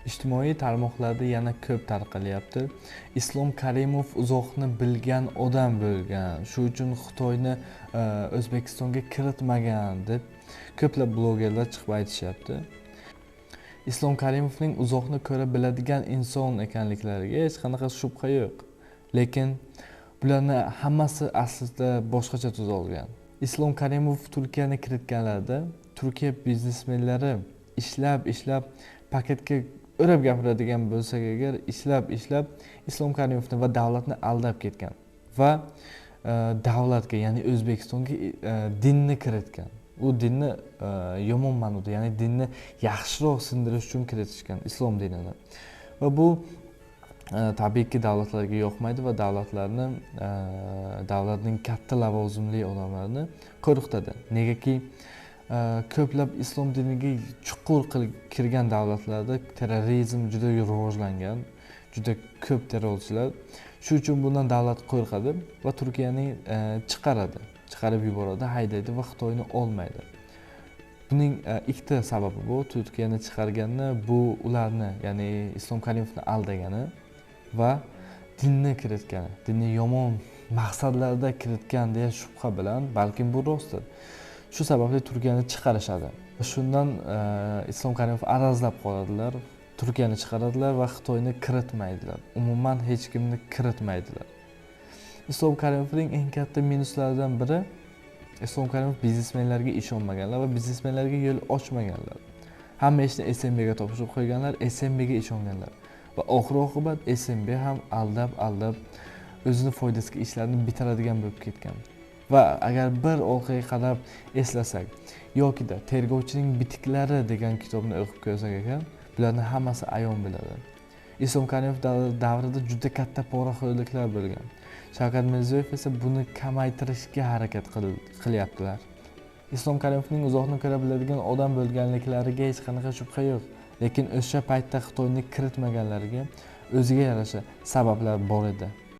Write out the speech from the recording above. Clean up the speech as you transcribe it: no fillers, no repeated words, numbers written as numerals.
Ijtimoiy tarmoqlarda yana ko'p tarqalyapti. Islom Karimov uzoqni bilgan odam bo'lgan, shu uchun Xitoyni O'zbekistonga kiritmagan deb ko'plab blogerlar chiqib aytishyapti. Islom Karimovning uzoqni ko'ra biladigan inson ekanliklariga hech qanaqa shubha yo'q. Lekin bularni hammasi aslida boshqacha tuzalgan. Islom Karimov Turkiyani kiritganlarida Turkiya biznesmenlari ishlab paketga o'rab gapiradigan bo'lsak agar, ishlab Islom Karimovni va davlatni aldab ketgan va davlatga, ya'ni O'zbekistonga dinni kiritgan. U dinni yomon ma'noda, ya'ni dinni yaxshiroq sindirish uchun kiritishgan islom dinini. Va bu tabiiyki davlatlarga yoqmaydi va davlatlarni, davlatning katta lavozimli odamlarini qo'rqitadi. Negaki ko'plab islom diniga chuqur kirgan davlatlarda terrorizm juda rivojlangan, juda ko'p terrorchilar. Shu uchun bundan davlat qo'rqadi va Turkiyani chiqaradi, chiqarib yuboradi, haydaydi va Xitoyni olmaydi. Buning ikkita sababi bu. Turkiyani chiqargani bu ularni, ya'ni Islom Karimovni aldagani va dinni kiritgani, dinni yomon maqsadlarda kiritgan degan shubha bilan, balkim bu rostdir. Shu sababli Turkiyani chiqarishadi. Shundan Islom Karimov arazlab qoladilar, Turkiyani chiqaradilar va Xitoyni kiritmaydilar. Umuman hech kimni kiritmaydilar. Islom Karimovning eng katta minuslaridan biri, Islom Karimov biznesmenlarga ishonmaganlar va biznesmenlarga yo'l ochmaganlar. Hamma ishni SNBga topshirib qo'yganlar, SNBga ishonganlar. Va oxir oqibat SNB ham aldab o'zini foydasiga ishlarni bitiradigan bo'lib ketgan. Va agar bir orqaga qarab eslasak yokida Tergovchining bitiklari degan kitobni o'qib ko'rsak ekan, bularni hammasi ayon biladi. Islom Karimov davrida juda katta poraxo'rliklar bo'lgan. Shavkat Mirziyoyev esa buni kamaytirishga harakat qilyaptilar. Islom Karimovning uzoqni ko'ra biladigan odam bo'lganliklariga hech qanaqa shubha yo'q. Lekin o'sha paytda Xitoyni kiritmaganlariga o'ziga yarasha sabablar bor edi.